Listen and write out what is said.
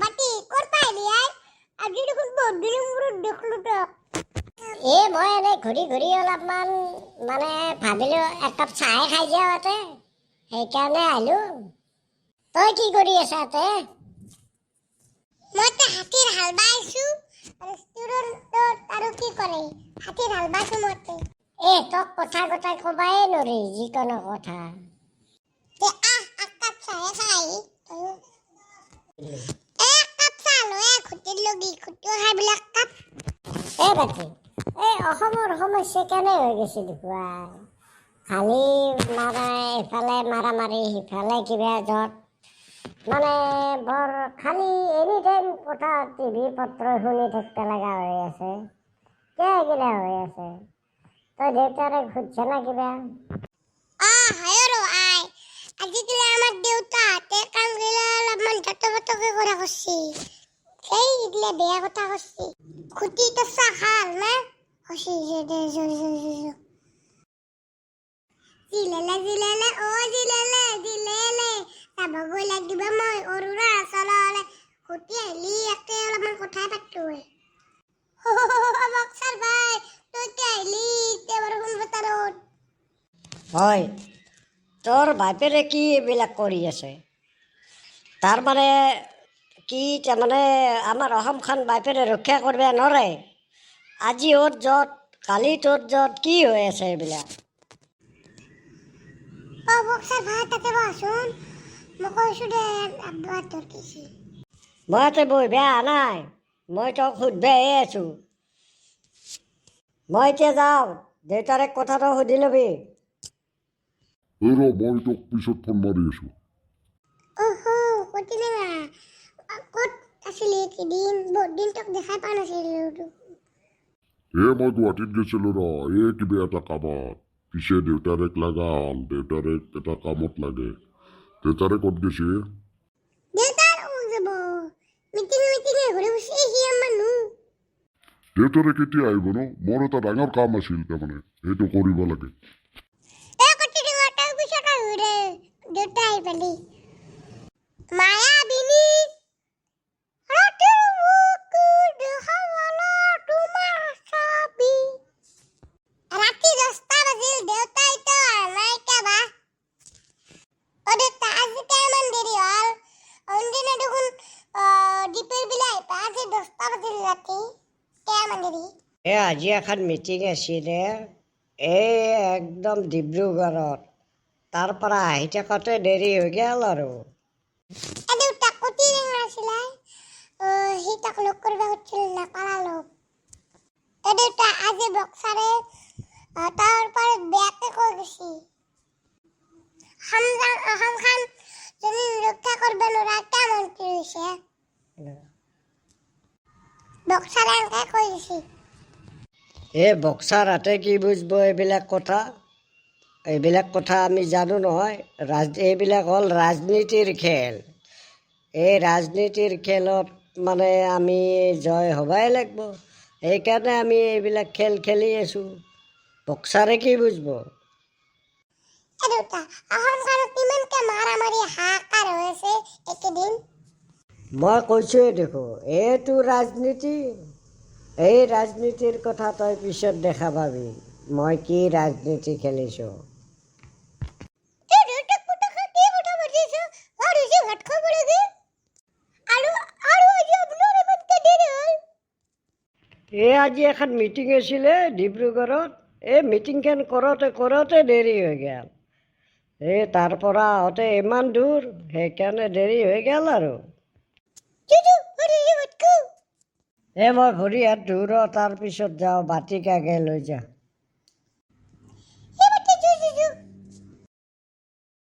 বাতি ক'ৰ পৰা আহিলি আই? আজি দেখোন বহুত দিনৰ মূৰত দেখলো তোক। এই মই এনেই ঘূৰি ঘূৰি অলপমান মানে ভাবিলোঁ একাপ চাহে খাই যাওঁ ইয়াতে, সেইকাৰণে আহিলোঁ। তই কি কৰি আছা ইয়াতে? মই তো হাতীৰ হাল বাই আছো আৰু ষ্টুডেণ্টত আৰু কি কৰে, হাতীৰ হাল বাইছো মই তে। এ তোক কথা গোটাই কবাই নৰি যিকোনো কথা। তে আহ, এক কাপ চাহে খাই তয়ো। এক কাপ চাহ লৈ আহ খুটিৰ লগি, খুটিও খাই বোলে এক কাপ। এ বাতি, এই অসমৰ সমস্যা কেনে হৈ গৈছে দেখুৱা। খালি মাৰা ইফালে মাৰামাৰি, সিফালে কিবা য'ত মানে বৰ খালি এনি টাইম কথা টিভি পত্ৰ শুনি থাকিব লগা হৈ আছে। কিয় এইগিলা হৈ আছে? তই দেউতাৰে সুধছ না কিবা? আহ হয় আৰু আই, আজিকালি আমাৰ দেউতাহঁতে কামগিলা অলপমান যত পতকে কৰা কৰছি। সেই এইগিলা বেয়া কথা কৰছি। খুটি তো চাহ খাল না হসি। জিলেলে জিলেলে অ জিলেলে জিলেলে, যাবগৈ লাগিব মই অৰুণাচললে। খুটি আহিলি একে অলপমান কথাই পাতো। বক্সাৰ ভাই, তই কি আহিলি এতিয়া বৰষুণ বতৰত? হয়, তোৰ বাপেৰে কি এইবিলাক কৰি আছে? তাৰমানে কি, তাৰমানে আমাৰ অসমখন বাপেৰে ৰক্ষা কৰিব নোৱাৰে? আজি অ'ত য'ত, কালি ত'ত য'ত, কি হৈ আছে এইবিলাক? অ বক্সাৰ ভাই, তাতে বহাচোন, মই কৈছো দে আব্বা তোৰ কিছি। মই ইয়াতে বহি বেয়া নাই, মই তোক সুধবাহে আছোঁ। মই এতিয়া যাওঁ, দেউতাৰে কথাটো সুধি ল'বি। এই ৰ, মই তোক পিছত ফোন মাৰি আছোঁ। অহ কতিলে, ক'ত আছিলি এইকেইদিন? বহুত দিন তোক দেখাই পোৱা নাছিলো। এ মই গুৱাহাটীত গৈছিলোঁ ৰ, এই কিবা এটা কামত। পিছে দেউতাৰেক লগা হ'ল, দেউতাৰেক এটা কামত লাগে। দেউতাৰে ক'ত গৈছে? দেউতাৰ যাব মিটিং মিটিঙে ঘূৰি ফুৰিছে সি আমাৰ মানুহ। দেউতাৰে কেতিয়া আহিব ন? মোৰ এটা ডাঙৰ কাম আছিল, তাৰমানে সেইটো কৰিব লাগে। এ কতি ডাঙৰ, তই পিছত আহিব দে, দেউতা আহি পালি। মায়াবিনী ৰাতিৰ বুকুত দেখাৱালা তোমাৰ ছবি। ৰাতি 10টা বাজিল, দেউতা এতিয়া অহা নাই কিবা। অ দেউতা, আজি কিমান দেৰি হ'ল? অইনদিনা দেখোন দীপৰ বিল আহি পায়, আজি 10টা বাজিল ৰাতি, কিমান দেৰি? এই আজি এখন মিটিং আছিলে এই একদম ডিব্ৰুগড়ত, তাৰ পৰা আহি থাকোঁতে দেৰি হৈ গ'ল আৰু। এ দেউতা, কতি টেঙা আছিলে সি তাক লগ কৰিব খুজিছিল নাপালা লগ। এ দেউতা, আজি বক্সাৰে তাৰ ওপৰত বেয়াকে কৈ গৈছি, অসমখন যদি ৰক্ষা কৰিব নোৱাৰা কিয় মন্ত্ৰী হৈছে। বক্সাৰে এনেকে কৈ গৈছি। এই বক্সাৰ হাতে কি বুজিব এইবিলাক কথা? এইবিলাক কথা আমি জানো নহয়। এইবিলাক হ'ল ৰাজনীতিৰ খেল। এই ৰাজনীতিৰ খেলত মানে আমি জয় হ'বই লাগিব, সেইকাৰণে আমি এইবিলাক খেল খেলি আছোঁ। বক্সাৰে কি বুজিব? এ দেউতা, অসমখনত ইমানকে মাৰামাৰি হাহাকাৰ হৈ আছে এইকেইদিন। মই কৈছোঁৱেই দেখোন, এইটো ৰাজনীতি। এই ৰাজনীতিৰ কথা তই পিছত দেখা পাবি, মই কি ৰাজনীতি খেলিছোঁ। তই দেউতাক পুতেকে কি কথা পাতি আছ? আৰু যে ভাত খাব লাগে আৰু আৰু আজি আপোনাৰ ইমানকে দেৰি হ'ল? এই আজি এখন মিটিং আছিলে ডিব্ৰুগড়ত, এই মিটিংখন কৰোঁতে কৰোঁতে দেৰি হৈ গ'ল। এই তাৰ পৰা আহোঁতে ইমান দূৰ, সেইকাৰণে দেৰি হৈ গ'ল আৰু। জুজু ভৰি ভাত খাওঁ। এই মই ভৰি হাত ধুওঁ ৰ, তাৰপিছত যাওঁ। বাতিক আগে লৈ যা।